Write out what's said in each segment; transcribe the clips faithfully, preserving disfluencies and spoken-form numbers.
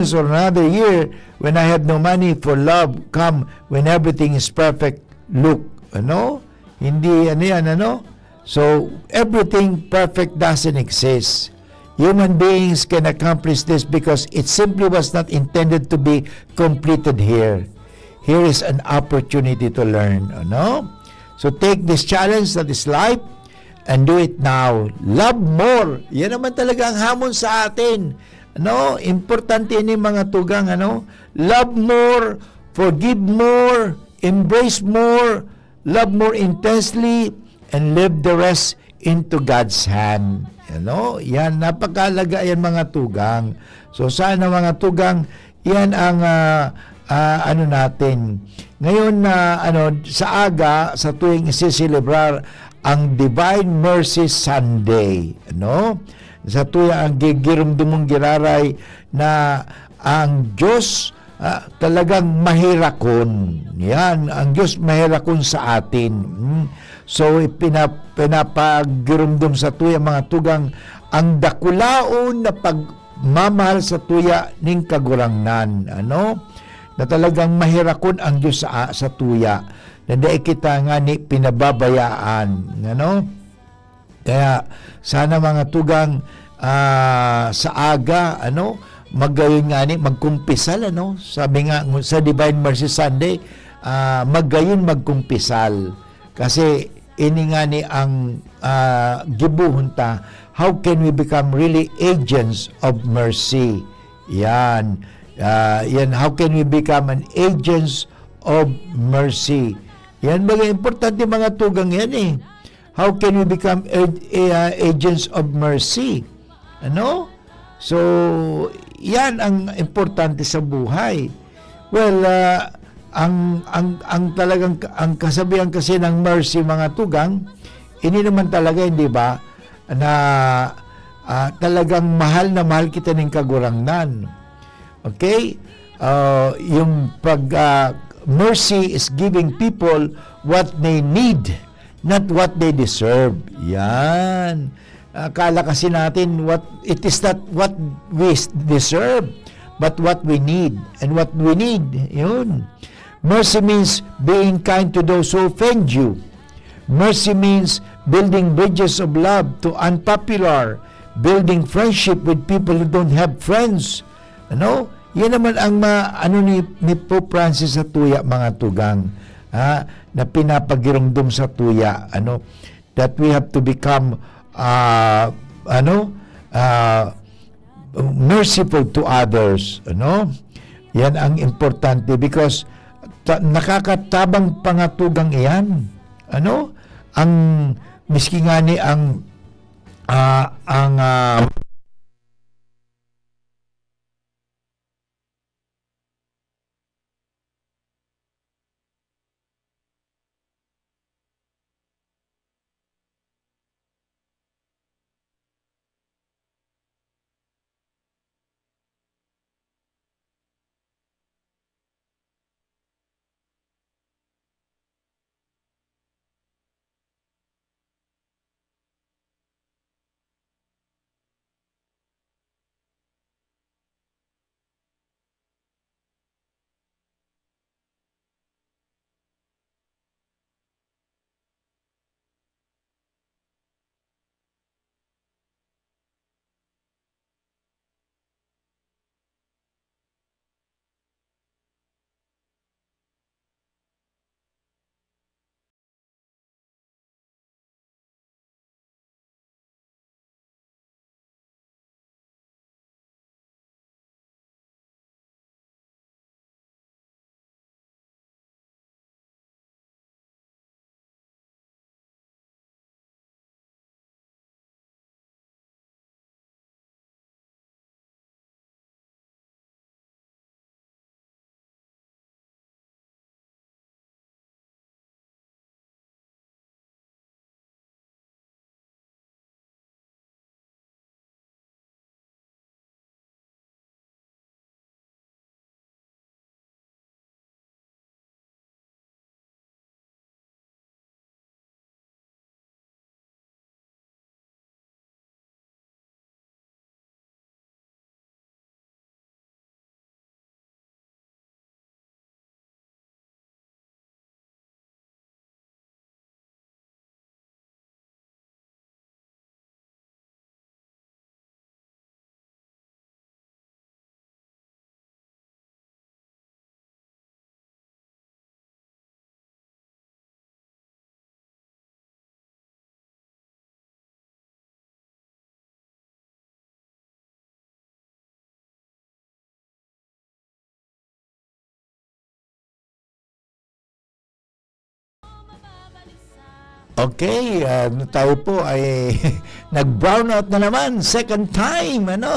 or another year when I have no money for love come when everything is perfect. Look, ano? Hindi, ano yan, ano? So, everything perfect doesn't exist. Human beings can accomplish this because it simply was not intended to be completed here. Here is an opportunity to learn, ano? So, take this challenge that is life and do it now. Love more. Yan naman talaga ang hamon sa atin. Ano? Importante ini, mga tugang, ano? Love more, forgive more, embrace more, love more intensely, and leave the rest into God's hand. Ano? Yan, napakahalaga yan, mga tugang. So, sana, mga tugang, yan ang, ah, ah, ano natin. Ngayon na, ano, sa aga, sa tuwing isiselebrar ang Divine Mercy Sunday, ano? Sa tuya ang gigirumdumong giraray na ang Diyos, ah, talagang mahirakon. Yan, ang Diyos mahirakon sa atin. Hmm. So, ipina-, pinapagirumdom sa tuya, mga tugang, ang dakulaon na pagmamahal sa tuya ning Kagurangnan, ano? Na talagang mahirakon ang Diyos sa, sa tuya, na dai kita ngani pinababayaan, ano? Kaya sana, mga tugang, ah, sa aga, ano, magayon ngani magkumpisal, ano? Sabi nga ngu-, sa Divine Mercy Sunday, ah, magayon magkumpisal. Kasi ini ngani ang, ah, gibohon ta. How can we become really agents of mercy? Yan. Ah, yan. How can we become an agents of mercy? Yan, mga importante, mga tugang yan, eh. How can we become a-, a-, agents of mercy? Ano? So, yan ang importante sa buhay. Well, ah, ang, ang, ang talagang, ang kasabihan kasi ng mercy, mga tugang, ini naman talaga, hindi ba, na, ah, talagang mahal na mahal kita ning Kagurangnan. Okay? Ah, yung pag, ah, mercy is giving people what they need, not what they deserve. Yan. Akala kasi natin, what, it is not what we s-, deserve, but what we need. And what we need, yun. Mercy means being kind to those who offend you. Mercy means building bridges of love to unpopular, building friendship with people who don't have friends. Ano? Yan naman ang ma-, ano ni, ni Pope Francis sa tuya, mga tugang, ha, na pinapagirumdom sa tuya, ano, that we have to become, ah, ano, ah, merciful to others, ano? Yan ang importante because ta-, nakakatabang, mga tugang, iyan. Ano? Ang, miski ngani ang, ah, ang, ah, Okay, ah, tayo po ay nag-brownout na naman, second time, ano?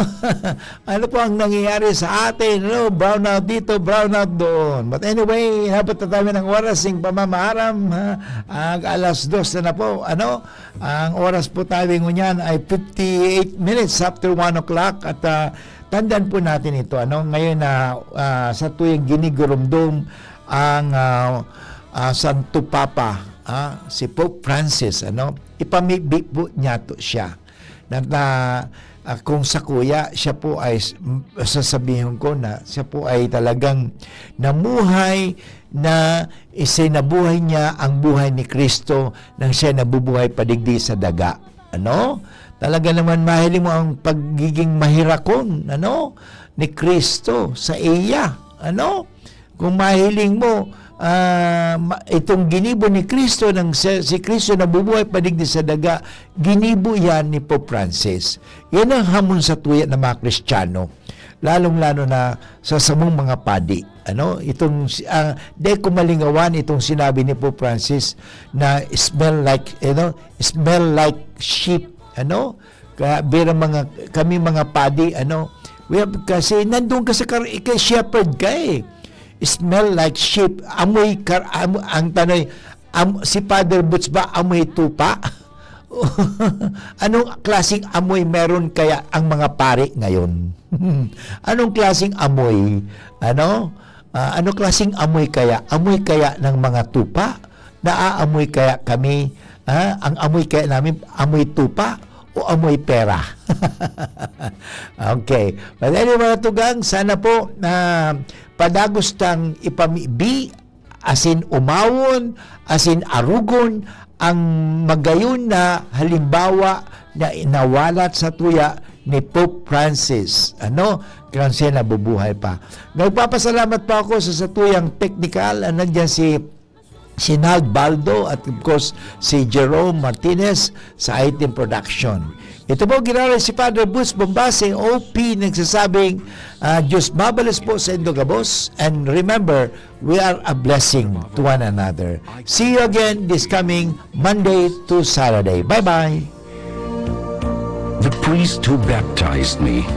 Ano po ang nangyayari sa atin, ano? Brownout dito, brownout doon. But anyway, inabot na tayo ng oras, sing pamamaaram, ha? Ang alas dos na, na po, ano? Ang oras po tayo ngunyan ay fifty-eight minutes after one o'clock. At, ah, tandaan po natin ito, ano? Ngayon na, ah, sa tuyang ginigurumdom ang, ah, ah, Santo Papa, ah, si Pope Francis, ano? Ipamibi po niya to siya. Na, na, ah, kung sa kuya, siya po ay s-, m-, sasabihin ko na siya po ay talagang namuhay na isinabuhay niya ang buhay ni Kristo nang siya nabubuhay pa digdi sa daga. Ano? Talaga naman mahiling mo ang pagiging mahirakon, ano? Ni Kristo sa iya, ano? Kung mahiling mo, ah, ma-, itong ginibo ni Kristo, nang si, si Kristo nabubuhay pa digdi sa daga, ginibo yan ni Pope Francis. Yan ang hamon sa tuya ng mga Kristiyano, lalong-lalo na sa samong mga padi. Ano, itong si, ah, di ko malingawan itong sinabi ni Pope Francis na smell like, you know, smell like sheep. Ano? Kaya bilang mga, kami mga padi, ano, we have, kasi nandun ka sa kar-, ika-, shepherd ka eh. Smell like sheep. Amoy kar-, amo-, ang tanay, am-, si Father Boots ba amoy tupa? Anong klaseng amoy meron kaya ang mga pari ngayon? Anong klaseng amoy? Ano? Ah, ano klaseng amoy kaya? Amoy kaya ng mga tupa? Naaamoy kaya kami? Ah, ang amoy kaya namin, amoy tupa o amoy pera? Okay. But anyway, mga tugang, sana po na padagos tang ipamibi, asin umawon, asin arugon ang magayon na halimbawa na inawalat sa tuya ni Pope Francis. Ano? Kaya siya nabubuhay pa. Nagpapasalamat pa ako sa satuyang technical, ah, nandiyan si Sinald Baldo at of course si Jerome Martinez sa item production. Ito po, giraray si Father Boots Bombase, O P, nagsasabing, ah, Diyos mabalos po sa indo gabos. And remember, we are a blessing to one another. See you again this coming Monday to Saturday. Bye-bye! The priest who baptized me